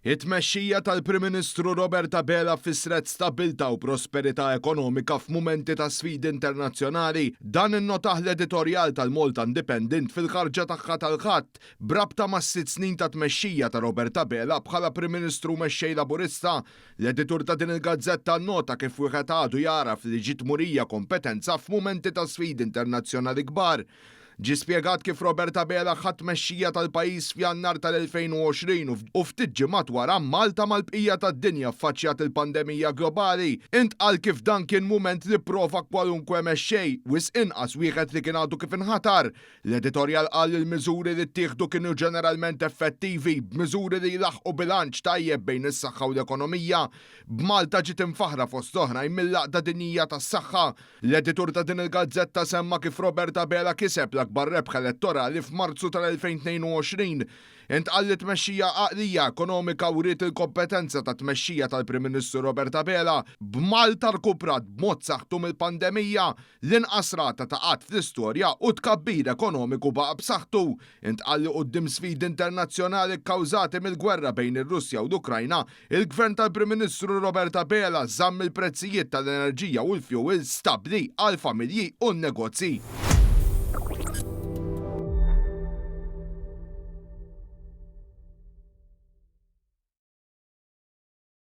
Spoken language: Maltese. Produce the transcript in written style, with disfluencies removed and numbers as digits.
It-tmexxija tal-Prim Ministru Robert Abela fissret stabbiltà u prosperità ekonomika f'mumenti ta' sfidi internazzjonali. Dan innotah l-editorjal tal-Malta Independent fil-ħarġa tagħha tal-Ħadd b'rabta mas-sitt snin ta' tmexxija ta' Robert Abela bħala Prim Ministru u Mexxej Laburista. L-editur ta' din il-gazzetta nnota kif wieħed għadu jagħraf li ġiet murija kompetenza f'mumenti ta' sfidi internazzjonali kbar. Ġie spjegat kif Robert Abela ħa t-tmexxija tal-pajjiż f'Jannar tal-2020 u ftit ġimgħat wara Malta mal-bqija tad-dinja ffaċċjat il-pandemija globali. Intqal kif dan kien mument li pprova kwalunkwe mexxej, wisq inqas wieħed li kien għadu kif inħatar. L-editorjal qal li l-miżuri li ttieħdu kienu ġeneralment effettivi, b'miżuri li jlaħħqu bilanċ tajjeb bejn is-saħħa u l-ekonomija. B'Malta ġiet imfaħħra fost oħrajn mill-Għaqda Dinjija tas-Saħħa. L-editur ta' din il-gazzetta semma kif Robert Abela kiseb l-akbar rebħ elettorali f'Marzu tal-2022. Intqal li tmexxija għaqlija ekonomika wriet il-kompetenza tat-tmexxija tal-Prim Ministru Robert Abela, b'Malta rkuprat b'mod saħħtu mill-pandemija, l-inqas rata ta' qgħad fl-istorja u tkabbir ekonomiku baqa' b'saħħtu. Intqal li quddiem sfidi internazzjonali kkawżati mill-gwerra bejn ir-Russja u l-Ukrajna, Il-Gvern tal-Prim Ministru Robert Abela żamm il-prezzijiet tal-enerġija u l-fjuwil stabbli għall-familji u n-negozji.